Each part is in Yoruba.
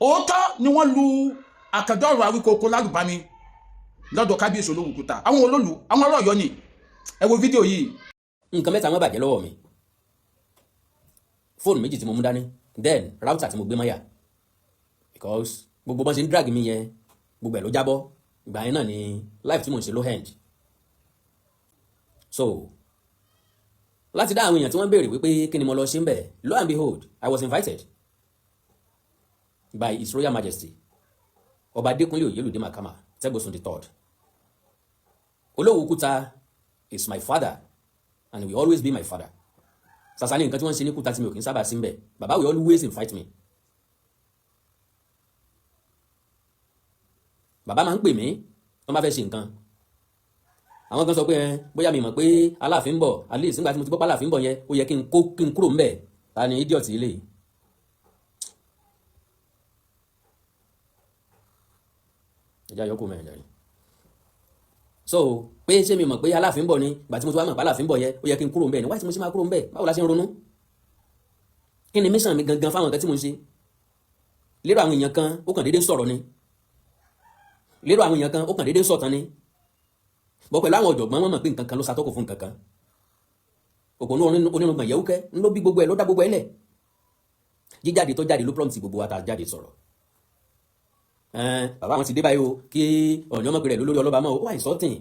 Òótọ́ ni wọ́n lu àkàndọ̀rọ̀ Awíkókó lálùbami lọ́dọ̀ kábíyèsí Olówu Kúta. Àwọn olólù, àwọn ọ̀rọ̀ Ọ̀yọ́ ni. Ẹ wo fídíò yìí. Nǹkan mẹ́ta wọ́n bàjẹ́ lọ́wọ́ mi: fóònù méjì tí mo mú dání, then router tí mo gbé mọ́yà, because gbogbo bọ́n ṣe ń drag mi yẹn, gbogbo ẹ̀ ló jábọ́. Ìgbà yẹn náà ni live tí mo ń ṣe ló end. So láti dá àwọn èèyàn tí wọ́n béèrè wípé kí ni mo lọ ṣe ń bẹ̀, lo and behold, I was invited by His Royal Majesty Ọba Adékúnlé Oyèlúdé Makama Tẹ́gbọ̀sùn the Third. Olówu Kúta is my father and he will always be my father. Sàṣà ní nǹkan tí wọ́n ń ṣe ní Kúta tí mi ò kì í sábà sí ń bẹ̀. Bàbá will always invite me. Bàbá máa ń pè mí wọ́n bá fẹ́ ṣe nǹkan. Àwọn kan sọ pé ẹ bóyá mi mọ̀ pé Aláàfin ń bọ̀. At least nígbà tí mo ti gbọ́ pé Aláàfin ń bọ̀ yẹn, ó yẹ kí n kó kí n kúrò ńbẹ̀. Ta ni idiot ilé yìí? Ẹja yọkù mẹ́rin jàre. So pé ṣé mi mọ̀ pé Aláàfin ń bọ̀ ni? Ìgbà tí mo ti wá mọ̀ pé Aláàfin ń bọ̀ yẹn, ó yẹ kí n kúrò ńbẹ̀ ni. Wáyé tí mo ṣe máa kúrò ńbẹ̀? Báwo la ṣe ń ronú? Kí ni mission mi gangan fáwọn nǹkan tí mo ń ṣe? Lérò àwọn èèyàn kan, ó kàn déédéé sọ̀rọ̀ ni. Lérò àwọn èèyàn kan, ó kàn déédéé sọ̀tàn ni. Bọ́ pẹ̀lú àwọn ọ̀jọ̀gbọ́n, wọn mọ̀ pé nǹkan kan ló ṣàtọ́kù fún nǹkan kan. Òpònú onírùngbọ̀n yẹ̀wúkẹ́ ń ló bí gbogbo ẹ̀, ló dá gbogbo ẹ̀ lẹ̀. Jíjáde tó jáde ló prompt gbogbo wa tá a jáde sọ̀rọ̀. Bàbá wọn ti dé báyìí o, kí ọ̀nà ọmọ rẹ̀ lórí ọlọ́ba mọ́ o. Ó wà ìsọ́tìn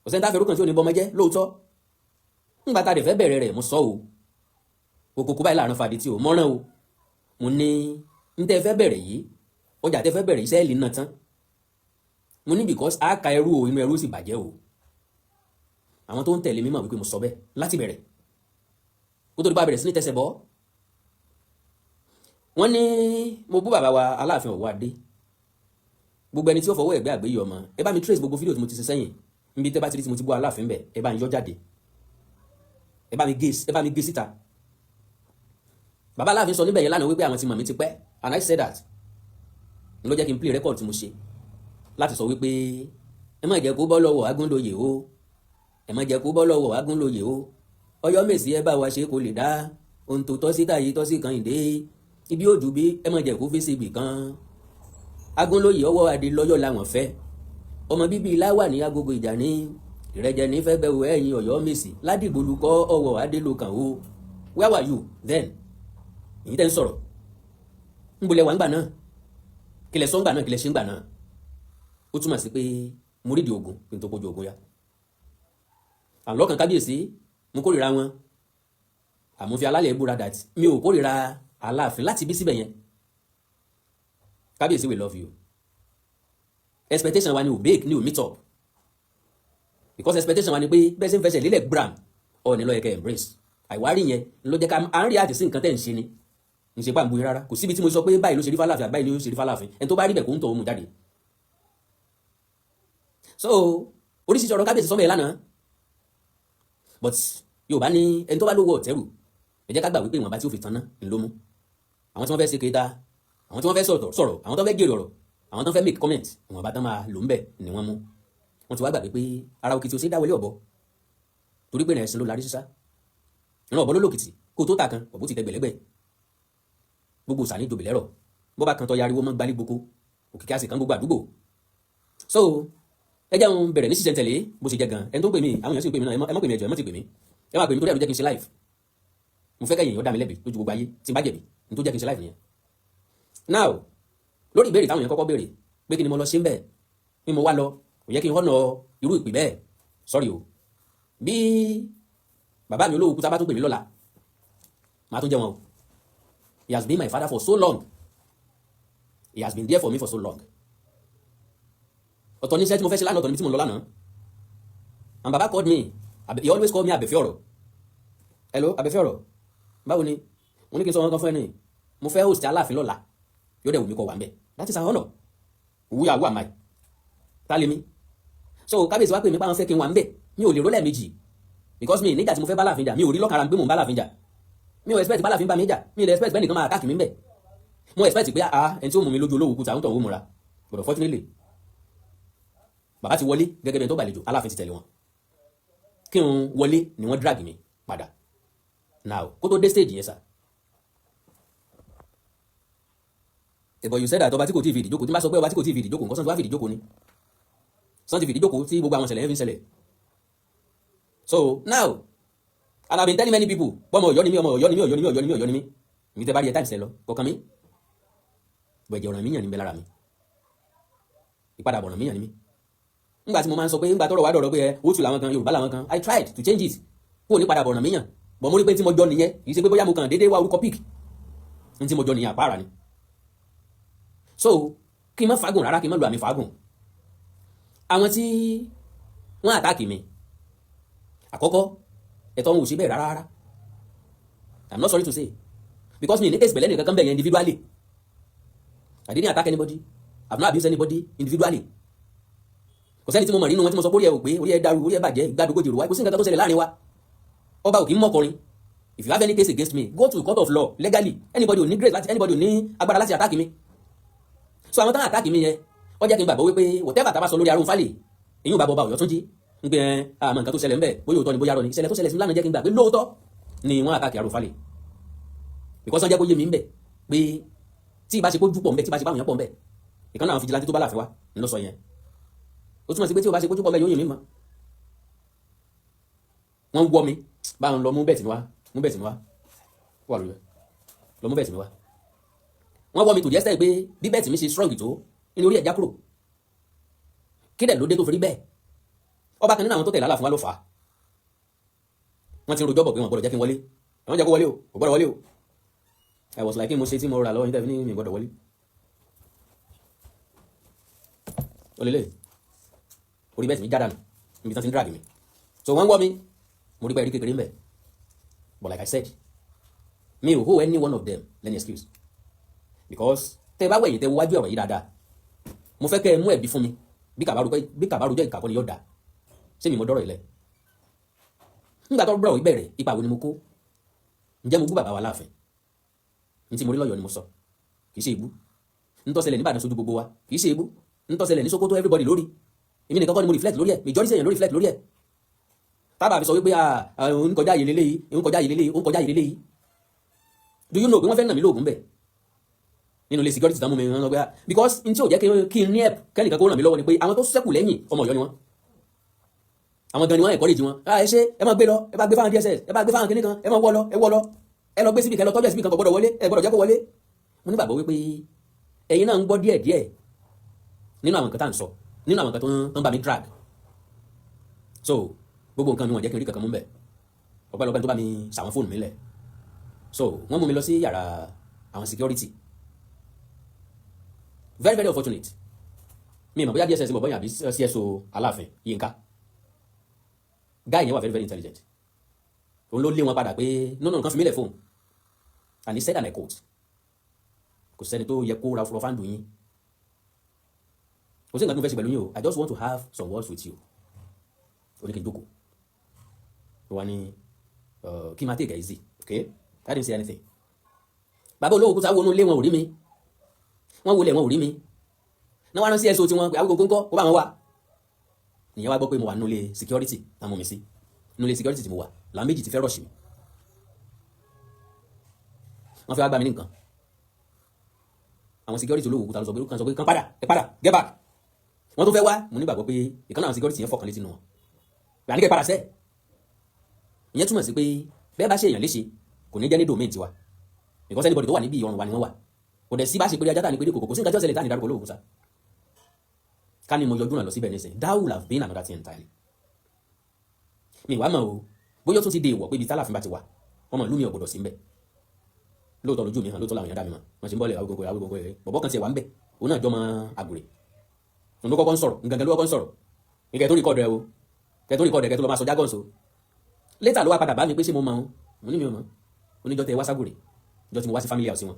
ọ̀sẹ̀ tá a fẹ́ rúkàn tí ò ní bọ́mọ jẹ́ lóòótọ́. Ńgbà tá a dẹ̀ fẹ́ bẹ̀rẹ̀ rẹ̀, mo sọ o, kòkòkò báyìí láàrin fàdí tí o mọ́ràn o. Mo ní ń tẹ́ fẹ́ bẹ̀rẹ̀ yìí, ọjà tẹ́ fẹ́ bẹ̀rẹ̀ yìí, sẹ́ẹ̀lì náà tán. Mo ní because a ka ẹrú o, inú ẹrú sì bàjẹ́ o. Àwọn tó ń tẹ̀lé mi mọ̀ wípé mo sọ bẹ́ẹ̀ láti bẹ̀rẹ̀ kó tó di bá bẹ̀rẹ̀ sí ní tẹsẹ̀ bọ́. Wọ́n ní mo bú bàbá wa Aláàfin Ọ̀wọ́ Adé. Gbogbo ẹni tí ó fọwọ́ ẹ̀gbẹ́ àgbéyé ọmọ, ẹ bá mi trace gbogbo fídíò tí mo ti ṣe sẹ́yìn. Níbi tẹ́ bá ti rí tí mo ti bú Aláàfin bẹ̀, ẹ bá ń yọ jáde, ẹ bá mi gé, ẹ bá mi gé síta. Bàbá Aláàfin sọ níbẹ̀ yẹn lánàá wípé àwọn ti mọ̀ mí ti pẹ́, and I said that n ló jẹ́ kí n play record tí mo ṣe láti sọ wípé ẹ má jẹ́ kó bọ́ lọ́wọ́ Agúnlóye o, ẹ má jẹ́ kó bọ́ lọ́wọ́ Agúnlóye o. Ọ̀yọ́mèsì, ẹ bá wa ṣe kó lè dá ohun tó tọ́ sí táyé tọ́ sí kan ìdè ibi òjò bí. Ẹ má jẹ́ kó fi síbì kan. Agúnlóye ọwọ́ adé lọ́yọ̀ làwọn fẹ́. Ọmọ bíbí ilá wà ní agogo ìjà ní ìrẹ́jẹ ní fẹ́ bẹ́ẹ̀. Ẹ̀yìn Ọ̀yọ́mèsì ládìgbòlùkọ́ ọwọ́ adé ló kàn o. Where were you then? Èyí tẹ́ ń sọ̀rọ̀, ń bolẹ̀ wà ń gbà náà? Kílẹ̀ sọ́ ń gbà náà? Kílẹ̀ ṣe ń gbà náà? Ó túmọ̀ sí pé mo rídìí ogun kí n tó kójú ogun yá. Àlọ́kàn kábíyèsí, mo kórìíra wọn, àmọ́ fi alálẹ̀ búra that mi ò kórìíra Aláàfin láti bí síbẹ̀ yẹn. Kábíyèsí, we love you. Expectation wa ni ò bake, ni ò meet up, because expectation wa ni pé bẹ́ẹ̀ ṣe ń fẹsẹ̀ lélẹ̀ gbram, Ọọ̀ni ló yẹ kẹ́ embrace. Àìwárí yẹn ló jẹ́ ká à ń rí àti sí nǹkan tẹ̀ ń ṣe ni ń ṣe pàǹbù rárá. Kò síbi tí mo sọ pé báyìí ló ṣe rí fáláàfin, báyìí ló ṣe rí fáláàfin. Ẹni tó bá rí bẹ̀ kó ń tọ̀ ó mú jáde. So oríṣiríṣi ọ̀rọ̀ kábíyèsí sọ́mọ́ ẹ̀ lánàá, but Yorùbá ní ẹni tó bá lówó ọ̀tẹ́rù. Ẹ jẹ́ ká gbà wípé ìwọ̀nba tí ó fi tanná ń ló mú. Àwọn tí wọ́n fẹ́ ṣe kéta, àwọn tí wọ́n fẹ́ sọ̀rọ̀ sọ̀rọ̀, àwọn tó fẹ́ jèrè ọ̀rọ̀, àwọn tó fẹ́ make comment, ìwọ̀nba tán máa lò ń bẹ̀ ni wọ́n mú. Wọ́n ti wá gbàgbé pé ara òkìtì ò sí dáwọlé ọ̀bọ, torí pé ẹ̀sìn ló larí sísá. Ìran ọ̀bọ ló lòkìtì kó tó tà kan, ọ̀bọ ti tẹgbẹ̀lẹ́gbẹ̀. Gbogbo sàní jobi lẹ́rọ̀ bó bá kan tọ́ yariwo mọ́ gbalí gboko òkìkí àsì kan gbogbo àdúgbò. So ẹ jẹ́ ń bẹ̀rẹ̀ ní sísẹ̀ntẹ̀lé bó ṣe jẹ́ gan. Ẹni tó ń pè mí, àwọn èèyàn sì ń pè mí náà. Ẹ má pè mí, ẹjọ́ ẹ má ti pè mí. Ẹ má pè mí torí ẹ̀ ló jẹ́ kí n ṣe live. Mo fẹ́ kẹ́yìn èèyàn dá mi lẹ́bi lójú gbogbo ayé tí n bá jẹ̀bi. Ní tó jẹ́ kí n ṣe live nìyẹn. Now, lórí ìbéèrè táwọn èèyàn kọ́kọ́ béèrè pé kí ni mo lọ ṣe ń bẹ̀, ni mo wá lọ, kò yẹ kí n họ́nà irú ìpè bẹ́ẹ̀. Sorry o. Bí bàbá mi Olówó Kúta bá tún pè mí lọ́la, màá tún jẹ́ wọn o. He has been my father for so long. He has been there for me for so long. Ọ̀tọ̀ ní iṣẹ́ tí mo fẹ́ ṣe lánàá, ọ̀tọ̀ níbi tí mo lọ lánàá. And baba called me. He always call me Abẹ́fẹ́ ọ̀rọ̀. Hello, Abẹ́fẹ́ ọ̀rọ̀, báwo ni? Mo ní kí n sọ wọn kan fún ẹ ní mo fẹ́ host Aláàfin lọ́la, yóò dẹ̀ wù mí kọ́ wà ń bẹ̀. That is our honour. Who am I? Ta lè mi? So kábíyèsí wá pè mí pé àwọn fẹ́ kí n wà ń bẹ̀, mi ò lè rólẹ̀ méjì, because mi nígbà tí mo fẹ́ bá Aláàfin jà, mi ò rí lọ́kàrà pé mò ń bá Aláàfin jà. Mi ò expect bá Aláàfin bá mi jà. Mi ò expect bẹ́ẹ̀ nìkan máa attack mi ń bẹ̀. Mo expect pé ah, ẹni tí ó mú mi lójú Olówó Kúta ń tọ̀ ó múra. But unfortunately, bàbá ti wọlé gẹ́gẹ́ bí ẹni tó gbàlejò, Aláàfin ti tẹ̀lé wọn. Kí n wọlé ni wọ́n drag mi padà. Now, kó tó dé stage yẹn sà, But you said that ọba tí kò tí ì fi ìdí jókòó, tí n bá sọ pé ọba tí kò tí ì fi ìdí jókòó, nǹkan sọ́n ti wá fi ìdí jókòó ni, sọ́n ti fi ìdí jókòó tí gbogbo àwọn ìṣẹ̀lẹ̀ yẹn fi ń ṣẹlẹ̀. So now, and I been telling many people, ọmọ Ọ̀yọ́ ni mí, ọmọ Ọ̀yọ́ ni mí, Ọ̀yọ́ ni mí, Ọ̀yọ́ ni mí, Ọ̀yọ́ ni mí. Mi tẹ́ bá rí ẹ times ẹ lọ kọ̀ọ̀kan mi, gbẹ̀jẹ̀ ọ̀ràn míyàn ní bẹ lára mi, ìpadàbọ̀ ọ̀ràn míyàn ni mí. Ńgbà tí mo máa ń sọ pé ńgbà tọ́rọ̀ wá dọ̀rọ̀ pé ẹ ó tù làwọn kan, Yorùbá làwọn kan, I tried to change it kó o ní padàbọ̀ ọ̀ràn míyàn, but mo rí pé tí mo jọ nìyẹn. Kì í ṣe pé bóyá mo kàn déédéé wá orúkọ pick ní tí mo jọ nìyẹn, àpárá ni. So kí n má fagùn rárá, kí n má lu àmì fagùn. Àwọn tí wọ́n attack mi àkọ́kọ́, ẹ̀tọ́ wọn ò sí bẹ́ẹ̀ rárá rárá. I'm not sorry to say, because mi ní case pẹ̀lẹ́ nìkan kan bẹ̀ yẹn individually. I didn't attack anybody. I've not abused anybody individually. Kò sẹ́ni tí mo mọ̀ nínú wọn tí mo sọ pé orí ẹ ò pé, orí ẹ dàrú, orí ẹ bàjẹ́, ìgbàdógójì rò wáyé. Kò sí nǹkan kan tó ṣẹlẹ̀ láàrin wa. Ọba ò kì í mọ̀kọrin. If you have any case against me, go to court of law legally. Anybody ò ní grace láti, anybody ò ní agbára láti attack mi. So àwọn táwọn attack mi yẹn, ó jẹ́ kí n gbàgbọ́ wípé whatever tá a bá sọ lórí Arún Fálè, èyí ò bá bọ́ ọba Ọ̀yọ́túnjí ń pé ẹ àmọ́ nǹkan tó ṣẹlẹ̀ ńbẹ̀, bóyá òótọ́ ni, bóyá rọ ni. Ìṣẹ̀lẹ̀ tó ṣẹlẹ̀ sí mi lánàá jẹ́ kí n gbà pé lóòótọ́ ni wọ́n attack Arún Fálè, because wọ́n jẹ́ kó yé mi ńbẹ̀ pé tí ìbá ṣe kó júpọ̀ ńbẹ̀, tí ìbá ṣe báwọn yẹn pọ̀ ńbẹ̀, ìkan náà vigilante tó bá láàfin wa ń lọ sọ yẹn. Ó túmọ̀ sí pé tí o bá ṣe kójú pọ̀ ńbẹ̀, yóò yìn mí mọ́. Wọ́n ń wọ́ mi báwọn lọ mú bẹ́ẹ̀ tì mí wá, mú bẹ́ẹ̀ tì mí wá, wà lórí ẹ̀ lọ mú bẹ́ẹ̀ tì mí wá. Wọ́n wọ́ mi to the extent pé bí bẹ́ẹ̀ tì mí ṣe strong tó ní orí ẹ̀ já kúrò. Kí dẹ̀ ló dé tó fi rí bẹ́ẹ̀? Ọba kan nínú àwọn tó tẹ̀lé Aláàfin wa ló fà á. Wọ́n ti ń rojọ́ bọ̀ pé wọ́n gbọ́dọ̀ jẹ́ kí n wọlé, àwọn jẹ́ kó wọlé o, kò gbọ́dọ̀ wọlé o. I was like, kí mo ṣe tí mo rà lọ́wọ́ yín tẹ́fi ní mi gbọ́dọ̀ wọlé? Ó lélẹ̀ orí bẹ́ẹ̀ sì mi já dànù níbi tí wọ́n ti ń drag mi. So wọ́n ń wọ́ mi, mo rí pé ẹ̀rí kékeré ń bẹ̀. But like I said, mi ò hold any one of them any excuse, because tẹ́ bá wẹ̀yìn, tẹ́ wájú ọ̀rọ̀ yìí dáadáa, mo fẹ́ kẹ́ ẹ mú ẹ̀bí fún mi. Bí kàbá rojọ́, ìkàkọ́ ni yóò dá ṣé mi mo dọ́rọ̀ ilẹ̀. Nígbà tó bọ̀rọ̀ ìbẹ̀rẹ̀, ipa wo ni mo kó? Ǹjẹ́ mo bú bàbá wa láàfin? Ní tí mo rí lọ́yọ̀ọ́ ni mo sọ, kì í ṣe ìbú. Ń tó ṣẹlẹ̀ níbàdàn sójú gbogbo wa, kì í ṣe ìbú. Ń tó ṣẹlẹ̀ ní Sókótó, everybody lórí. Èmi nìkan kọ́ ni mo reflect lórí ẹ̀, majority èèyàn ló reflect lórí ẹ̀. Tábà fi sọ wípé òun kọjá yìí lélẹ́yìí, òun kọjá yìí lélẹ́yìí, òun kọjá yìí lélẹ́yìí. Do you know pé wọ́n fẹ́ nà mí lóògùn bẹ̀ nínú ilé security tán mú mi? Wọ́n sọ pé because n tí ò jẹ́ kí n ní help, kẹ́nìkan kó ràn mí lọ́wọ́ ni pé àwọn tó ṣẹ́kù lẹ́yìn, ọmọ Ọ̀yọ́ ni wọ́n. Àwọn gan ni wọ́n encourage wọn. Ah, ẹ ṣe, ẹ máa gbé lọ, ẹ bá gbé fáwọn DSS, ẹ bá gbé fáwọn kìnìkan, ẹ máa wọ́ lọ, ẹ wọ́ lọ, ẹ lọ gbé síbi kan, lọ tọ́jú ẹ síbi kan, kò gbọ́dọ̀ wọlé, ẹ gbọ́dọ̀ jẹ́ kó wọlé. Mo nígbàgbọ́ wípé ẹ̀yin náà ń gbọ́ díẹ̀ díẹ̀ nínú àwọn nǹkan tá à ń sọ, nínú àwọn nǹkan tó ń bá mi drag. So gbogbo nǹkan mi, wọ́n jẹ́ kí n rí kankan mú bẹ̀, ọpẹ́lọpẹ́ tó bá mi sàwọn fóònù mi lẹ̀. So wọ́n mú mi lọ sí yàrá àwọn security. Very very unfortunate. Mi ìmọ̀ bóyá DSS mọ̀, bóyá àbí CSO Aláàfin Yínká. Guy yẹn wà very very intelligent. Òun ló lé wọn padà pé no, no, nǹkan fi mí lẹ̀ fóun. And he said, and I quote, "Kò sẹ́ni tó yẹ kó ra fúrọ́ fáńdù yín, kò sí nǹkan tó fẹ́ ṣe pẹ̀lú yín o. I just want to have some words with you." Ó ní kí n jókòó. Ó wá ní kí n máa take it easy. Okay, I didn't say anything. Bàbá olówó kúta wọnú ilé, wọn ò rí mi. Wọ́n wọlé, wọn ò rí mi. Náà wọ́n rán sí ẹ̀sọ́ tí wọ́n pé àwọn gbogbo ńkọ́, kó bá wọn wà. Nìyẹn wá gbọ́ pé mo wà nínú ilé security tá mú mi sí. Nínú ilé security tí mo wà, làwọn méjì ti fẹ́ rush mi. Wọ́n fẹ́ wá gbà mí ní nǹkan. Àwọn security olówó kúta ló sọ pé, kan sọ pé kan padà, ẹ padà, get back. Wọ́n tún fẹ́ wá. Mo nígbàgbọ́ pé ìkan náà àwọn security yẹn fọkàn létí nù wọn pé àníkẹ́ padà sẹ́. Ìyẹn túmọ̀ sí pé bẹ́ẹ̀ bá ṣe èèyàn léṣe, kò ní jẹ́ ní domain tiwa, because anybody tó wà níbi ìyọrùn wa ni wọ́n wà. Kò dẹ̀ sí bá ṣe pé ajá tà ní pé kòkò, kò sí nǹkan tí ó ṣẹlẹ̀ tá ní dárúkọ olówó kúta. Ká ní mo yọjú náà lọ síbẹ̀ nísìnyí, that would have been another thing entirely. Mi wàá mọ̀ o, bóyá ó tún ti dé ìwọ̀ pé ibi tálàfin bá ti wà, ọmọ ìlú mi ò gbọdọ̀ sí ńbẹ̀. Lóòótọ́ lójú mi hàn, lóòótọ́ làwọn èèyàn dá mi mọ̀. Wọ́n ti ń bọ́lẹ̀ Awikonko, Awikonko ẹ̀. Bọ̀bọ́ kan tiẹ̀ wà ń bẹ̀, òun náà jọmọ àgùrè. Òun ló kọ́kọ́ ń sọ̀rọ̀ ngangan, ló kọ́kọ́ ń sọ̀rọ̀. Kẹ́ tó record ẹ o, kẹ́ tó record ẹ, kẹ́ tó lọ máa sọ jargons o. Later ló wá padà bá mi pé ṣé mo mọ̀ ọ́n. Mo ní mi ò mọ̀. Oníjọ́ tẹ wá ságùrè, ìjọ tí mo wá sí family house wọn,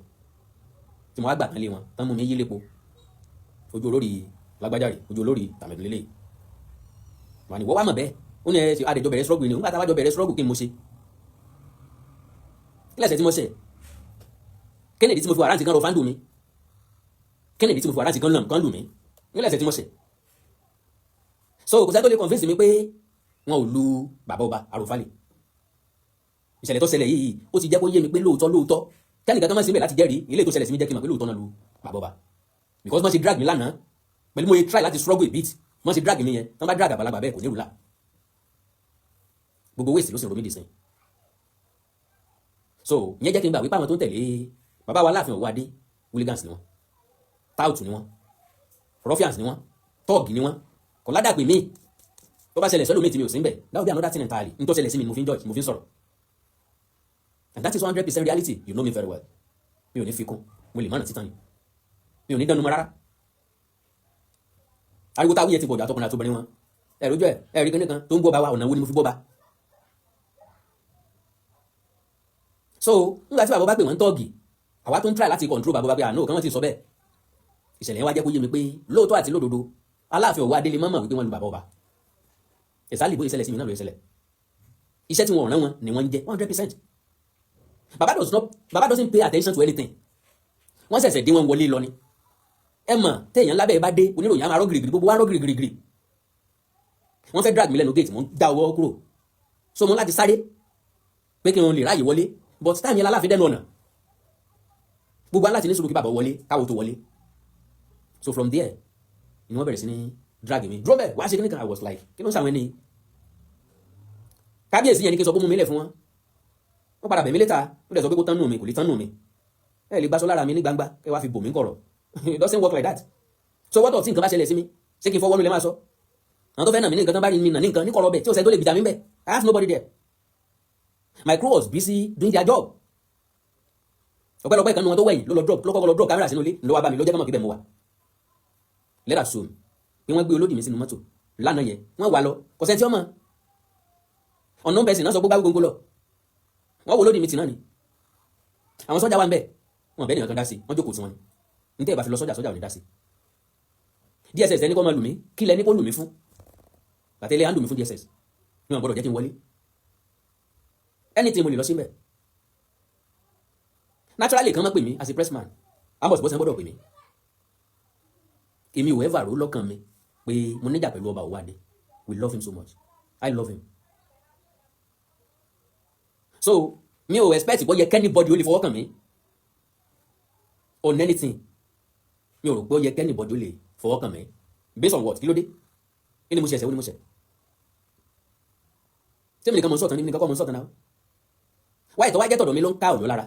tí mo wá gbà tán lé wọn tán, mú mi yí lépo ojú olórí lágbájáre, ojú olórí tàmẹ̀dùn lélẹ̀ wà ní. Wọ́n wá mọ̀ bẹ́ẹ̀. Ó ní ẹ ṣe àdèjọ bẹ̀rẹ̀ struggle ni. Nígbà táwa jọ bẹ̀rẹ̀ struggle, kí n mo ṣe? Kí lẹ́sẹ̀ tí mo ṣe? Kennedy tí mo fi wàrántì kan rọ fáńdù mi, Kennedy tí mo fi wàrántì kan kan lù mí, kí lẹ́sẹ̀ tí mo ṣe? So kò sẹ́ni tó lè convince mi pé wọn ò lu bàbá ọba Àròfálè. Ìṣẹ̀lẹ̀ tó ṣẹlẹ̀ yìí, ó ti jẹ́ kó yé mi pé lóòótọ́ lóòótọ́, kẹ́nìkan kan máa ń síbẹ̀ láti jẹ́rìí ilé tó ṣẹlẹ̀ sí mi, jẹ́ kí n mọ̀ pé lóòótọ́ náà lu bàbá. Bàbá ọba, because wọ́n ṣe drag mi lánàá pẹ̀lú mo ye try láti struggle a bit, wọ́n ṣe drag mi yẹn, tí wọ́n bá drag àgbàlagbà bẹ́ẹ̀, kò ní rúlà. Gbogbo waist ló sì ń ro mí dì sìn. So ìyẹn jẹ́ kí n gbà wípé àwọn tó ń tẹ̀lé bàbá wa Láàfin Ọ̀wọ́adé, hooligans ni wọ́n, tout ni wọ́n, ruffians ni wọ́n, thug ni wọ́n. Kò ládàpè míì tó bá ṣẹlẹ̀ sọ́dọ̀ mi tí mi ò sí ń bẹ̀, that will be another thing entirely. N tó ṣẹlẹ̀ sí mi ni mo fi ń judge, mo fi ń sọ̀rọ̀, and that is 100% reality. You know me very well. Mi ò ní fi kún, mo lè mọ̀nà títàn ni, mi ò ní dánu mọ́ rárá. Ariwo táwọn yẹn ti pọ̀jù, àtọkùnrin àtobìnrin wọn, ẹ̀rọ ojú ẹ̀ ẹ̀rí kíní kan tó ń gbọ́ bá wa, ọ̀nà wo ni mo fi gbọ́ bá? So nígbà tí bàbá bá pè wọ́n ń thug, àwa tó ń try láti control bàbá bá pé àná kan wọ́n ti sọ bẹ́ẹ̀. Ìṣẹ̀lẹ̀ yẹn wá jẹ́ kó yé mi pé lóòótọ́ àti lódodo, Aláàfin Ọ̀wọ́adé lè mọ̀mọ̀ wípé wọ́n lu bàbá ọba ìsàlẹ̀. Bóyá ìṣẹ̀lẹ̀ sí mi náà ló ṣẹlẹ̀, iṣẹ́ tí wọ́n rán wọn ni wọ́n ń jẹ́ 100%. Bàbá does not, bàbá doesn't pay attention to anything. Wọ́n ṣẹ̀ṣẹ̀ dín wọn wọlé lọ ni. Ẹ mọ̀, téèyàn lábẹ́ ẹ bá dé, oníròyìn á máa rọ́ gírígírí, gbogbo wa rọ́ gírígírí. Wọ́n fẹ́ drag mi lẹ́nu gate, mo ń dá ọwọ́ kúrò, so mo láti sáré pé kí n lè ráàyè wọlé, but time yẹn l'Aláàfin dẹ́nu ọ̀nà. Gbogbo aláti ní sùúrù kí bàbá wọlé káwọ́ tó wọlé. So from there ni wọ́n bẹ̀rẹ̀ sí ní drag mi, dúró bẹ́ẹ̀, wá ṣe kíní kan. I was like, kí ló ń sàwọn ẹni? Kábíyèsí yẹn ní kí n sọ pé mú mi lẹ̀ fún wọn. Wọ́n padà bẹ̀ mí létà, ó dẹ̀ sọ pé kó tán nù mí, kò lè tán nù mí. Ẹ lè gbàsọ lára mi ní gbangba kẹ wá fi bò mí kọ̀rọ̀. It doesn't work like that. So what of tí nǹkan bá ṣẹlẹ̀ sí mi? Ṣé kí n fọwọ́ nulẹ̀ máa sọ àwọn tó fẹ́ nà mí ní nǹkan, tán bá rí mi nà ní nǹkan ní kọ̀rọ̀ bẹ̀ tí ó sẹ́ni tó lè gbìjà mí bẹ̀? I have nobody there. My crew was busy doing their job. Ọpẹ́lọpẹ́ ìkànnì wọn tó wẹ̀yìn ló lọ drop, ló kọ́kọ́ lọ drop camera sínú ilé, ló wá bá mi, ló jẹ́ kọ́mọ̀ kí bẹ́ẹ̀ mo wà. Let us assume pé wọ́n gbé olódì mi sínú mọ́tò lánàá yẹn, wọ́n wà lọ, kò sẹ́ni tí ó mọ̀. Unknown person náà sọ pé bá gbogbo lọ, wọ́n wo olódì mi tì náà ni. Àwọn sọ́jà wà ń bẹ̀, wọn bẹ́ẹ̀ nìkan kan dá sí, wọ́n jókòó tí wọ́n ni. Ní tẹ́ ẹ bá fi lọ sọ́jà, sọ́jà ò ní dá sí. DSS ẹni kọ́ máa lù mí, kí lẹ ní kó lù mí fún? Bàtẹ́lẹ̀ á lù mí fún DSS ní wọn gbọ́dọ̀ jẹ́ kí n wọlé. Anything mo lè lọ sí mbẹ̀ naturally kan máa pè mí as a press man. Amos bọ́sẹ̀ gbọ́dọ̀ pè mí. Èmi ò ever rò lọ́kàn mi pé mo níjà pẹ̀lú ọba Ọ̀wọ́adé. We love him so much. I love him. So mi ò expect kó yẹ kí anybody ó lè fọwọ́ kàn mí on anything. Mi ò rò pé ó yẹ kí anybody ó lè fọwọ́ kàn mí. Based on what? Kí ló dé? Kí ni mo ṣe? Ẹ̀ṣẹ̀ wo ni mo ṣe? Ṣé mi nìkan mọ̀ ń sọ̀tàn ní? Mi nìkan kọ́ mọ̀ ń sọ̀tàn náà. Wáyé tó wá jẹ́ tọ̀dọ̀ mi ló ń ká Ọ̀yọ́ lára.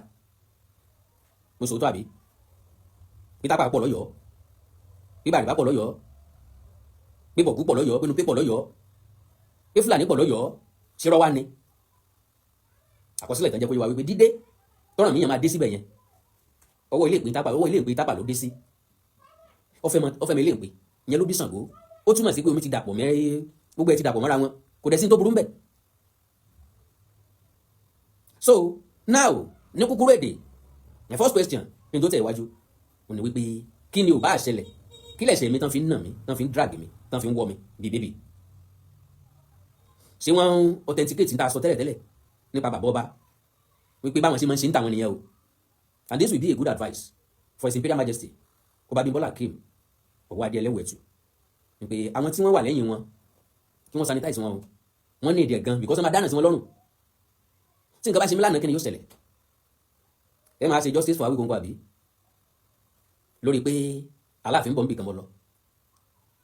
Mo sòótọ́ àbí? Peter pọ̀ lọ́yọ̀ọ́, pé Bàrìbá pọ̀ lọ́yọ̀ọ́, pé Bọ̀gú pọ̀ lọ́yọ̀ọ́, pé Nupé pọ̀ lọ́yọ̀ọ́, pé Fúlàní pọ̀ lọ́yọ̀ọ́. Ṣírọ́ wá ni àkọsílẹ̀ tán jẹ́ kó yé wa wípé dídé tọ́ràn míyàn máa dé síbẹ̀ yẹn, ọwọ́ ilé ìpín tápà, ọwọ́ ilé ìpín tápà ló dé sí. Ọfẹ́ mi ilé ìpín ìyẹn ló bí Ṣàngó. Ó túmọ̀ sí pé omi ti dàpọ̀ mẹ́, gbogbo ẹ̀ ti dàpọ̀ mọ́ra wọn, kò dẹ̀ sí tó burú ń bẹ̀. So now, ní kúkúrú èdè, my first question ní tó tẹ̀ iwájú ò ní wípé, kí ni ò bá ṣẹlẹ̀? Kí lẹ̀ṣẹ̀ mi tán fi ń nà mí, tán fi ń drag mi, tán fi ń wọ́ mi bí baby? Ṣé wọ́n ń authenticate ní ta sọ tẹ́lẹ̀tẹ́lẹ̀ nípa bàbá ọba wípé báwọn ṣe máa ń ṣe ń tàwọn nìyẹn o? And this will be a good advice for His Imperial Majesty Ọba Bímbọ́lá Akeem Ọwọ́adé Ẹlẹ́wẹ̀tù, wípé àwọn tí wọ́n wà lẹ́yìn wọn, kí wọ́n sanitize wọn o. Wọ́n ní èdè gan because wọ́n máa dáná sí wọn lọ́rùn. Tí nǹkan bá ṣe mí lánàá, kí ni yóò ṣẹlẹ̀? Ẹ máa ṣe justice for Awikonko àbí lórí pé Aláàfin bọ̀ ń bì kan mọ́ lọ?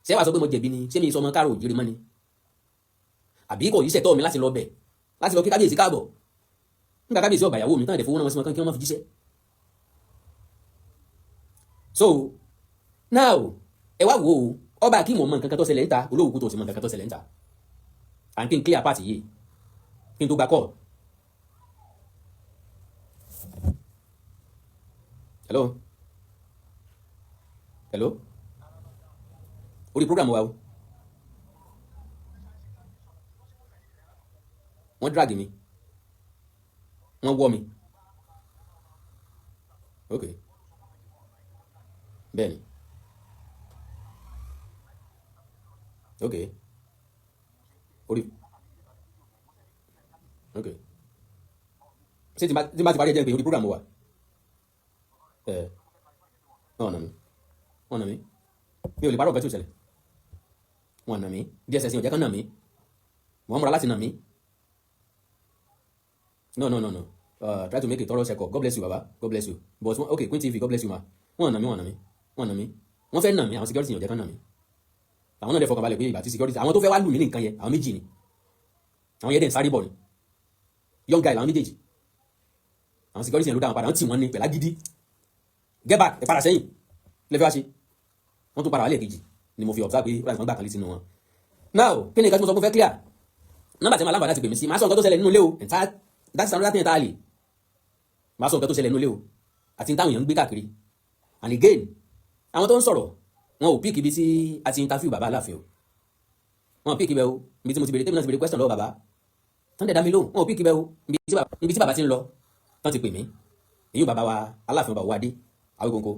Ṣé wàá sọ pé mo jẹ̀bi ni? Ṣé mi sọ ọmọ káàró òjìrì mọ́ ni? Àbí kò yí ṣẹ̀tọ́ mi láti lọ bẹ̀, láti lọ kí kábíyèsí káàbọ̀ nígbà kábíyèsí ọgbà ìyàwó mi tán, ẹ̀dẹ̀ fowó náà wọ́n sí wọn kí wọ́n má fi jíṣẹ́? So now, ẹ wá wo ọba kí mo mọ nǹkan kan tó ṣẹlẹ̀ ń ta olówó tó sì mọ nǹkan kan tó ṣẹlẹ̀ ń ta à ń kí n clear part yìí kí n tó gba call. Hello, hello, orí program wa o. Wọ́n drag mi, wọ́n wọ́ mi. Ok, bẹ́ẹ̀ni. Ok, orí. Ok, ṣé tí n bá ti parí, ẹ jẹ́ pé orí program wa. Ẹ wọ́n nà mí, wọ́n nà mí. Mi ò lè parọ́ ọ̀gá tí ò ṣẹlẹ̀. Wọ́n nà mí. DSS ò jẹ́ kán nà mí, wọ́n múra láti nà mí. No, no, no, no. Try to make a thorough check up. God bless you, baba. God bless you. But okay, Queen TV, God bless you, ma. Wọ́n nà mí, wọ́n nà mí. Wọ́n nà mí, wọ́n fẹ́ nà mí. Àwọn security yẹn ò jẹ́ kán nà mí. Àwọn náà dẹ̀ fọkàn balẹ̀ pé ìgbà tí security, àwọn tó fẹ́ wá lù mí ní nǹkan yẹn, àwọn méjì ni. Àwọn yẹn dẹ̀ ń sáré bọ̀ ni, young guy làwọn méjèèjì. Àwọn security yẹn ló dá wọn padà. Wọ́n tì wọ́n ní pẹ̀lá gidi, "Get back, ẹ padà sẹ́yìn, lẹ́fẹ́ wá ṣe." Wọ́n tún padà wálé kejì ni mo fi observe pé wọ́n gbà kan létí nínú wọn. Now, kí ni nǹkan tí mo sọ fún fẹ́ clear? Nọ́mbà tí mo aláǹfààní láti pè mí sí, màá sọ nǹkan tó ṣẹlẹ̀ nínú ilé o. Entire, that is another thing entirely. Màá sọ nǹkan tó ṣẹlẹ̀ nínú ilé o àti táwọn èèyàn ń gbé káàkiri. And again, àwọn tó ń sọ̀rọ̀, wọn ò pick ibi tí a ti interview bàbá Aláàfin o. Wọn ò pick ibẹ̀ o. Ibi tí mo ti bèrè, tèmi náà ti bèrè question lọ́wọ́ bàbá tán dẹ̀ dá mi lóhùn, wọn ò pick ibẹ̀ o. Ibi tí bàbá ti ń lọ tán ti pè mí, èyí ò bàbá wa Aláàfin ọba Owóadé Awíkonko,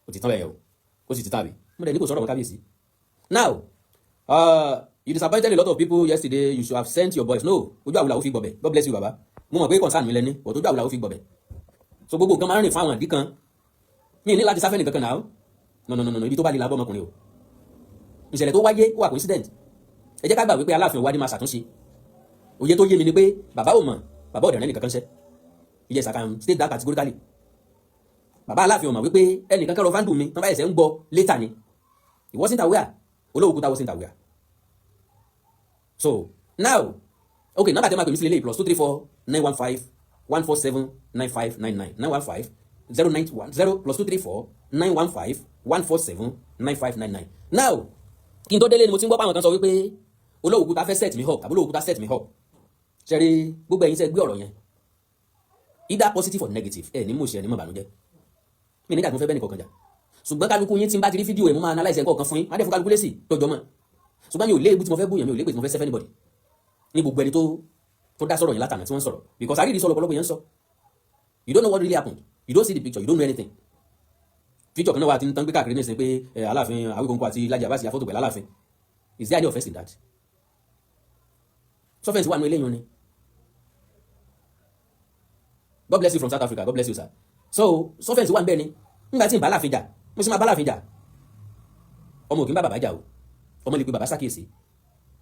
ó ti tán bẹ́ẹ̀ o, ó sì ti tán àbí. Mo dẹ̀ ní kò sọ̀rọ̀ wọn kábíyèsí. Now, you disappointed a lot of people yesterday. You should have sent your boys. No, ojú àwùlà ó fi gbọ̀bẹ̀. God bless you, baba. Mo mọ̀ pé concern mi lẹ́ni, but ojú àwùlà ó fi gbọ̀bẹ̀. So gbogbo nǹkan máa ń rìn fún àwọn àdí kan. Mi ní láti sáfẹ́ nìkankan náà. No, no, no, no, ibi tó bá lè labọ́ ọmọkùnrin o. Ìṣẹ̀lẹ̀ tó wáyé, ó wà coincident. Ẹ jẹ́ ká gbà wípé Aláàfin Ọwádé máa ṣàtúnṣe. Òye tó yé mi ni pé bàbá ò mọ̀, bàbá ọ̀dẹ̀rẹ́ nìkankan ṣẹ́. Yes, I can state that categorically. Bàbá Aláàfin ò mọ̀ wípé ẹnìkan kẹ́rọ fáńdù mi tán bá ẹsẹ̀ ń gbọ́ later ni. He wasn't aware. Olówó wasn't aware. So now, okay, nọ́mbà tẹ́ máa pè mí sí lélẹ́yìí: +234 915 147 9599. 915 091 0, +234 915 147 9599. Now, kí n tó délé ni mo ti ń gbọ́ pé àwọn kan sọ wípé Olówó fẹ́ set me up tàbí Olówó set me up. Ṣe rí gbogbo ẹ̀yin tẹ́ gbé ọ̀rọ̀ yẹn, either positive or negative, ẹ̀ ní mò ṣe ẹ̀ ní mọ̀ bànújẹ́ mi nígbà tí mo fẹ́ bẹ́ẹ̀ nìkan kan jà. Ṣùgbọ́n kálukú yín, tí n bá ti rí fídíò ẹ̀, mo máa analyse ẹ̀ kọ̀ọ̀kan fún yín, má dẹ̀ fún kálukú lésì tọjọ́ mọ́. Ṣùgbọ́n mi ò léèbù tí mo fẹ́ búyàn, mi ò léèbù tí mo fẹ́ sẹ́fẹ́ anybody ní gbogbo ẹni tó dá sọ̀rọ̀ yẹn látànà tí wọ́n sọ̀rọ̀, because àríyí sọ̀rọ̀ ọ̀pọ̀lọpọ̀ yẹn ń sọ. You don't know what really happened. You don't see the picture. You don't know anything. Picture kan náà wà tí ń tán gbé káàkiri nísìnyí pé Aláàfin Awíkonko àti Laji Abbas ya fọ́tò pẹ̀lú Aláàfin. Is there any offence in that? Offence wà nínú eléyìí ni? God bless you from South Africa. God bless you, sir. So offence wà ń bẹ́ẹ̀ ni nígbà tí n bá Aláàfin jà, mo sì máa bá Aláàfin jà. Ọmọ òkè ń bá bàbá jà o. Ọmọ lè pe bàbá sákèsí.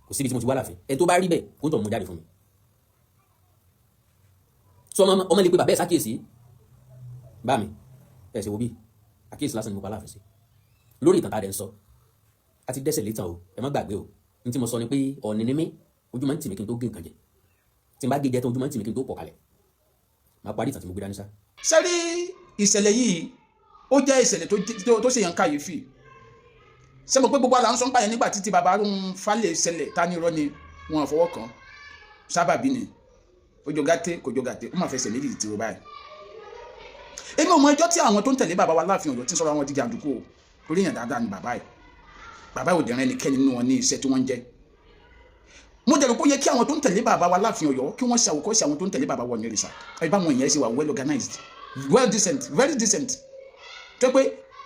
Kò síbi tí mo ti wá Aláàfin. Ẹni tó bá rí bẹ́ẹ̀, kó tó mú jáde fún mi. So ọmọ lè pe bàbá ẹ̀ sákèsí. Bá mi ẹ̀ ṣe wo bí àkíyèsí lásán ni mo pa Aláàfin sí lórí ìtàn tá a dẹ̀ ń sọ. A ti dẹ́sẹ̀ létàn o. Ẹ má gbàgbé o. Ní tí mo sọ ni pé ọ̀nì ni mí, ojú máa ń tì mí kí n tó gé nǹkan jẹ. Tí n bá gé jẹ tán, ojú máa ń tì mí kí n tó pọ̀ kalẹ̀. Máa parí ìtàn tí mo gbé dání sá. Sẹ́rí ìṣẹ̀lẹ̀ yìí, ó jẹ́ ìṣẹ̀lẹ̀ tó ṣèyàn kàyéfì. Ṣé mo pé gbogbo àlà ń sọ ń pààyàn nígbà títí bàbá ń falẹ̀ ṣẹlẹ̀ ta ní irọ́ ni wọn fọwọ́ kàn, sábàbí ni ó jọ gàtẹ́, kò jọ gàtẹ́, ó máa fẹsẹ̀ méjì tìrò báyìí. Èmi ò mọ ẹjọ́ tí àwọn tó ń tẹ̀lé bàbá wa Láàfin Ọ̀yọ́ tí ń sọ̀rọ̀ àwọn di jàǹdùkú o, torí èèyàn dáadáa ni bàbá yìí. Bàbá yìí ò dẹ̀rẹ̀ ẹnikẹ́ni nínú wọn ní iṣẹ́ tí wọ́n ń jẹ́. Mo dẹ̀rù pé ó yẹ kí àwọn tó ń tẹ̀lé bàbá wa Láàfin Ọ̀yọ́ kí wọ́n ṣe àwòkọ́ṣe àwọn tó ń tẹ̀lé bàbá wa Ọ̀nìrìṣà. Ẹ bá wọn, ìyẹn ṣe wà well organized, well decent, very decent, tó pé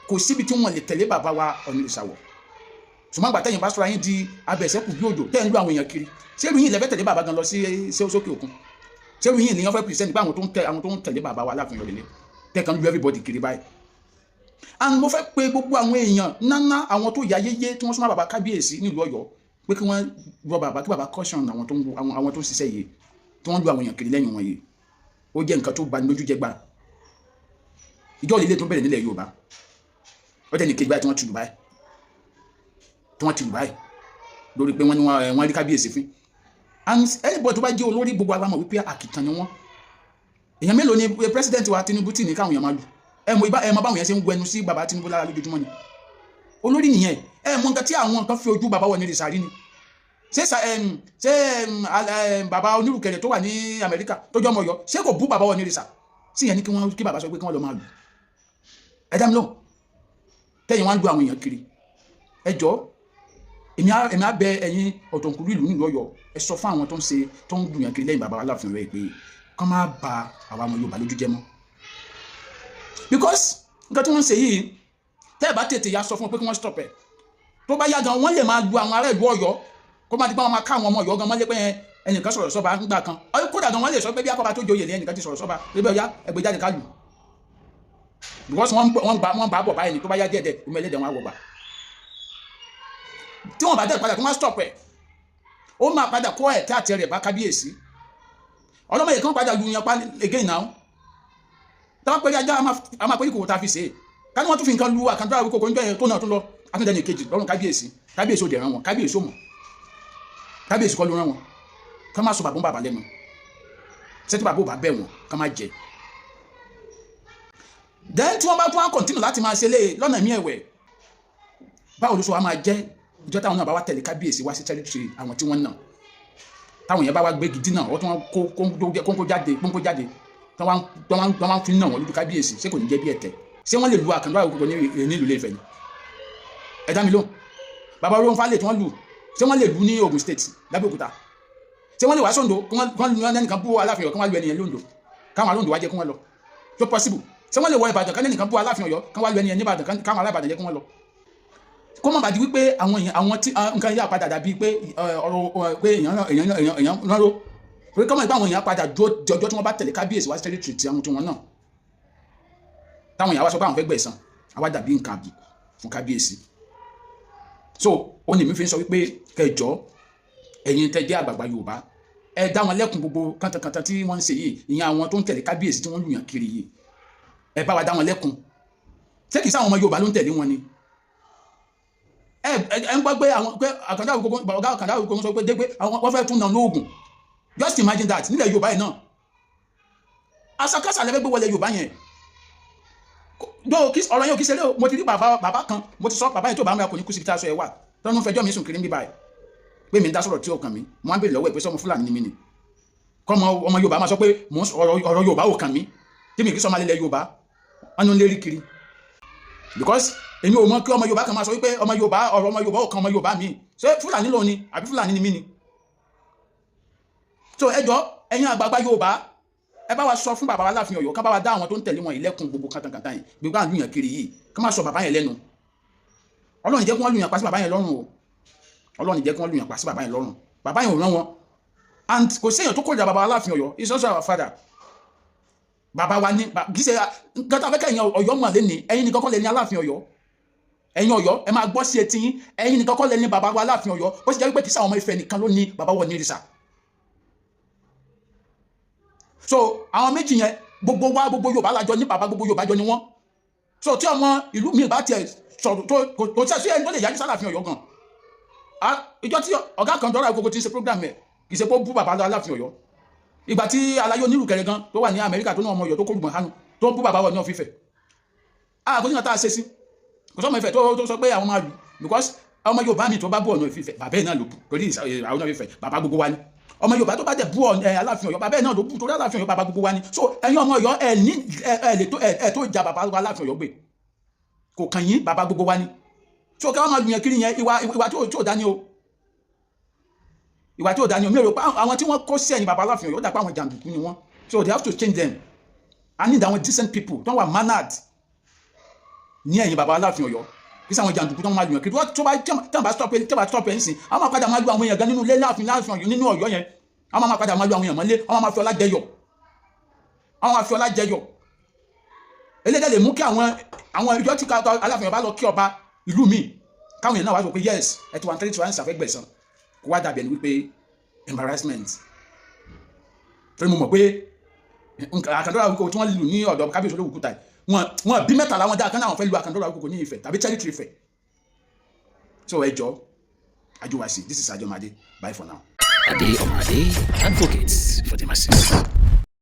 kò síbi tí wọ́n lè tẹ̀lé bàbá wa Ọ̀nìrìṣà wọ̀. Ṣùgbọ́n àgbà tẹ̀yìn bá sọ̀rọ̀ yín di abẹ̀sẹ̀kù bí òjò, tẹ̀ ń lu àwọn èèyàn kiri, ṣé irú yín lẹ fẹ́ tẹ̀lé bàbá gan lọ sí sókè òkun? Ṣé irú yín ni wọ́n fẹ́ present pé àwọn tó ń tẹ̀lé bàbá wa Láàfin Ọ̀yọ́ lélẹ̀, tẹ̀ kan lu everybody kiri báyìí? And mo fẹ́ pe gbogbo àwọn èèyàn nánà, àwọn tó yá yéyé tí wọ́n súnmọ́ bàbá kábíyèsí nílùú Ọ̀yọ́, pé kí wọ́n rọ bàbá, kí bàbá caution àwọn tó ń ṣiṣẹ́ yìí, tí wọ́n lu àwọn èèyàn kiri lẹ́yìn wọn yìí. Ó jẹ́ nǹkan tó bani lójú jẹ́ gbà. Ìjọ líle tó bẹ̀rẹ̀ nílẹ̀ Yorùbá, ó jẹ́ ní kejì báyìí tí wọ́n ti lù báyìí, tí wọ́n ti lù báyìí lórí pé wọ́n ní wọ́n rí kábíyèsí fín. And anybody tó bá jẹ́ olórí, gbogbo ara mọ̀ wípé àkìtàn ni wọ́n. Èèyàn mélòó ni president wa Tinubu tì ní káwọn èèyàn máa lù? Ẹ mọ ibà, ẹ mọ báwọn yẹn ṣe ń wẹnu sí bàbá Tinubu lára lójoojúmọ́ ni. Olórí nìyẹn. Ẹ mọ nǹkan tí àwọn nǹkan fi ojú bàbá wọn ní ìsàrí ni. Ṣé ṣé bàbá onírùkẹ̀rẹ̀ tó wà ní Amẹ́ríkà tó jọ́ ọmọ Ọ̀yọ́, ṣé kò bú bàbá wọn ní ìrìsà sí yẹn ní kí wọ́n kí bàbá sọ pé kí wọ́n lọ máa lù? Ẹ dá mi lóhùn. Tẹ́yìn wá ń lu àwọn èèyàn kiri. Ẹ jọ, èmi á bẹ ẹ̀yin ọ̀tọ̀kùlú ìlú nílùú Ọ̀yọ́, ẹ sọ fún àwọn tó ń ṣe, tó ń lu èèyàn kiri lẹ́yìn bàbá Aláàfin rẹ̀ pé kán má ba àwa ọmọ Yorùbá lójú jẹ́ mọ́, because nǹkan tí wọ́n ń ṣe yìí, tẹ́ ẹ bá tètè ya sọ fún wọn pé kí wọ́n stop ẹ̀, tó bá yá gan, wọ́n lè máa lu àwọn ará ìlú Ọ̀yọ́, kó má di pé wọ́n máa ká àwọn ọmọ Ọ̀yọ́ gan mọ́lé pé ẹnìkan sọ̀rọ̀ sọ́ba ńgbà kan. Kódà gan, wọ́n lè sọ pé bí akọ́ba tó joyè ní ẹnìkan ti sọ̀rọ̀ sọ́ba lébẹ̀, ọ̀yá ẹgbẹ́ jáde ká lù, because wọ́n bá bọ̀ báyìí ni. Tó bá yá díẹ̀ díẹ̀, omi ẹlẹ́dẹ̀ wọn á wọ̀ gbà. Tí wọ́n bá dẹ̀ padà kí wọ́n stop ẹ̀, ó máa padà kó ẹ̀ tí àti rẹ̀ bá kábíyèsí ọlọ́mọ yìí kan padà lu yan pa again now. Táwọn pẹ̀lú ajá a máa pẹ́ kòkòrò tá a fi ṣe é. Ká ní wọ́n tún fi nǹkan lu Àkàndá Awíkókó níjọ́ yẹn tó náà tún lọ, àtúndẹ̀ kejì lọ́rùn kábíyèsí. Kábíyèsí ò dẹ̀ rán wọn, kábíyèsí ò mọ̀, kábíyèsí kọ́ ló rán wọn. Ká má sọ bàbá ń bàbá lẹ́nu ṣé tí bàbá ò bá bẹ̀ wọ́n, ká má jẹ. Then tí wọ́n bá tún wá continue láti máa ṣe lé lọ́nà mí ẹ̀wẹ̀, báwo ló sọ wá máa jẹ́ ìjọ táwọn náà bá wá tẹ̀lé kábíyèsí wá sí territory àwọn tí wọ́n nà, táwọn yẹn bá wá gbégi dínà, wọ́n tún wá kó kónkó jáde, kónkó jáde, tí wọ́n fi nà wọ́n lójú kábíyèsí? Ṣé kò ní jẹ́ bí ẹ̀tẹ̀? Ṣé wọ́n lè lu Àkàndá Awíkókó nílùú Ilé-Ifẹ̀ ni? Ẹ dá mi lóhùn. Bàbá Olóhùn Fálẹ̀ tí wọ́n lù, ṣé wọ́n lè lu ní Ogun State lábẹ́òkúta? Ṣé wọ́n lè wá sóńdó kí wọ́n lu ẹnìkan bú Aláàfin Ọ̀yọ́, kí wọ́n lu ẹnìyẹn lóńdó, káwọn alóńdó wá jẹ́ kí wọ́n lọ? Tó possible? Ṣé wọ́n lè wọ Ìbàdàn, kí ẹnìkan bú Aláàfin Ọ̀yọ́, kí wọ́n lu ẹnìyẹn níbàdàn, káwọn alábàdàn jẹ́ kí wọ́n lọ? Kó má bàa di wípé àwọn èèyàn, àwọn tí nǹkan yà padà dàbí pé ọ̀rọ̀ pé èèyàn ránró pé kọ́mọ̀ ìgbà àwọn èèyàn padà dúró jọjọ́ tí wọ́n bá tẹ̀lé kábíyèsí wá territory tí àwọn tí wọ́n náà, táwọn èèyàn wá sọ pé àwọn fẹ́ gbẹ̀san, àwa dàbí nǹkan àbùkù fún kábíyèsí. So ó ní mi fi ń sọ wípé kẹjọ, ẹ̀yin tẹ́ jẹ́ àgbààgbà Yorùbá, ẹ dá wọn lẹ́kun gbogbo kàntàkàntà tí wọ́n ń ṣe yìí. Ìyẹn àwọn tó ń tẹ̀lé kábíyèsí tí wọ́n lùyàn kiri yìí, ẹ bá wa dá wọn lẹ́kun. Ṣé kìí sáwọn ọmọ Yorùbá ló ń tẹ̀lé wọn ni? Ẹ ẹ ń gbọ́ pé àwọn pé Àkàndá Awíkókó, ọ̀gá Àkàndá Awíkókó sọ pé dé pé àwọn wọ́n fẹ́ tún náà lóògùn. Just imagine that nílẹ̀ Yorùbá yìí náà. Àṣàkáṣà lẹ́fẹ́ gbé wọlé Yorùbá yẹn. Dó ọ̀rọ̀ yẹn ò kí ṣeré o. Mo ti rí bàbá kan, mo ti sọ bàbá yẹn, tó bá ń ra kò ní kú síbi tá a sọ ẹ wà tọ́nu fẹjọ́ mi sùn kiri ń bí báyìí pé mi ń dá sọ̀rọ̀ tí ó kàn mí. Mo á bèèrè lọ́wọ́ ẹ̀ pé sọmọ Fúlàní ni mí ni, kọ́mọ ọmọ Yorùbá máa sọ pé ọ̀rọ̀ Yorùbá ò kàn mí, tí mi kì í sọmọ alẹ́ Yorùbá wọn ni ó ń lérí kiri, because èmi ò mọ kí ọmọ Yorùbá kan máa sọ wípé ọmọ Yorùbá, ọ̀rọ̀ ọmọ Yorùbá ò kan ọmọ Yorùbá mi. Ṣé Fúlàní lòun ni àbí Fúlàní ni mí ni? So ẹ jọ̀ọ́, ẹ̀yin àgbààgbà Yorùbá, ẹ bá wa sọ fún bàbá wa Láàfin Ọ̀yọ́, ká bá wa dá àwọn tó ń tẹ̀lé wọn ìlẹ́kùn gbogbo kàtàkàtà yẹn, gbogbo àwọn lùyàn kiri yìí, ká má sọ bàbá yẹn lẹ́nu. Ọlọ́run jẹ́ kí wọ́n lùyàn pa sí bàbá yẹn lọ́rùn o. Ọlọ́run jẹ́ kí wọ́n lùyàn pa sí bàbá yẹn lọ́rùn. Bàbá yẹn ò rán wọn, and kò séèyàn tó kórìíra bàbá wa Láàfin Ọ̀yọ́. He is also our father. Bàbá wa ní kì í ṣe nǹkan tá a fẹ́ kẹ́yìn Ọ̀yọ́ mọ̀ lẹ́ni. Ẹ̀yin nìkan kọ́ lẹ ní Aláàfin Ọ̀yọ́. Ẹ̀yin Ọ̀yọ́, ẹ máa gbọ́ sí etí yín, ẹ̀yin nìkan kọ́ lẹ ní bàbá wa Aláàfin Ọ̀yọ́. Ó sì jẹ́ wípé kì í sáwọn ọmọ Ifẹ̀ nìkan ló ní bàbá wọ̀ ní ìrìsà. So àwọn méjì yẹn, gbogbo wa, gbogbo Yorùbá lájọ ní bàbá, gbogbo Yorùbá jọ ní wọ́n. So tí ọmọ ìlú mi bá tiẹ̀ sọ̀rọ̀ tó kò tí ẹni tó lè yájú sálàfin Ọ̀yọ́ gan. Ìjọ tí ọ̀gá kan dọ́rọ̀ agogo ti ń ṣe program ẹ̀, kì í ṣe pé ó bú bàbá Aláàfin Ọ̀yọ́. Ìgbà tí aláyé onírùkẹrẹ gan tó wà ní Amẹ́ríkà, tó ní ọmọ Ọ̀yọ́ tó kórùgbọ̀n hánu, tó bú bàbá wọ̀ ní ọ̀fífẹ́, kò sí nǹkan tá a ṣe sí. Kò sọ́mọ Ifẹ̀ tó sọ pé àwọn máa lù, because ọmọ Yorùbá mi tó bá bú ọ̀nà Ifẹ̀, bàbá ẹ̀ náà ló bú, torí àwọn ọ̀nà Ifẹ̀, bàbá gbogbo wa ni. Ọmọ Yorùbá tó bá dẹ̀ bú Aláàfin Ọ̀yọ́, bàbá ẹ̀ náà ló bú, torí Aláàfin Ọ̀yọ́, bàbá gbogbo wa ni. So ẹ̀yin ọmọ Ọ̀yọ́, ẹ̀ ní ẹ̀ lè tó ẹ̀ tó ja bàbá Aláàfin Ọ̀yọ́ gbé, kò kàn yín, bàbá gbogbo wa ni. So kí wọ́n máa lùyàn kiri yẹn, ìwà tí ò dání o, ìwà tí ò dání o. Mi ò rò pé àwọn tí wọ́n kó sí ẹ̀yìn bàbá Aláàfin Ọ̀yọ́, ó dà pé àwọn jàǹdùkú ni wọ́n. So they have to change them. I need àwọn decent people tó wà mannered ní ẹ̀yìn bàbá Aláàfin Ọ̀yọ́, kí sáwọn jàǹdùkú tó máa lùyàn kiri tó bá tí wọ́n bá stop, tí wọ́n bá stop ẹ̀ ń sìn, àwọn máa padà máa lu àwọn èèyàn gan nínú ilé láàfin Ọ̀yọ́, nínú Ọ̀yọ́ yẹn. Àwọn máa padà máa lu àwọn èèyàn mọ́lé, àwọn máa fi ọlá jẹyọ, àwọn máa fi ọlá jẹyọ. Eléyìí lè mú kí àwọn ìjọ tí Aláàfin Ọ̀yọ́ bá lọ kí ọba ìlú mi, káwọn èèyàn náà wá sọ pé yes, ẹ ti wà ní tẹ́lẹ̀ tí wọ́n ń ṣàfẹ́gbẹ̀sán, kó wá dàbí ẹni wípé embarrassment. Torí mo mọ̀ pé Àkàndọ́rà Awíkókó tí wọ́n lù ní ọ̀dọ̀ kábíyèsí Olówu-Kúta yìí, wọn bí mẹ́ta làwọn dáa kan náà, àwọn fẹ́ lu Àkàndọ́rà Awíkókó ní Ifẹ̀ tàbí territory Ifẹ̀. So ẹ jọ, Ajuwasi, this is Ajomade, bye for now. Ade Omade advocates for the masses.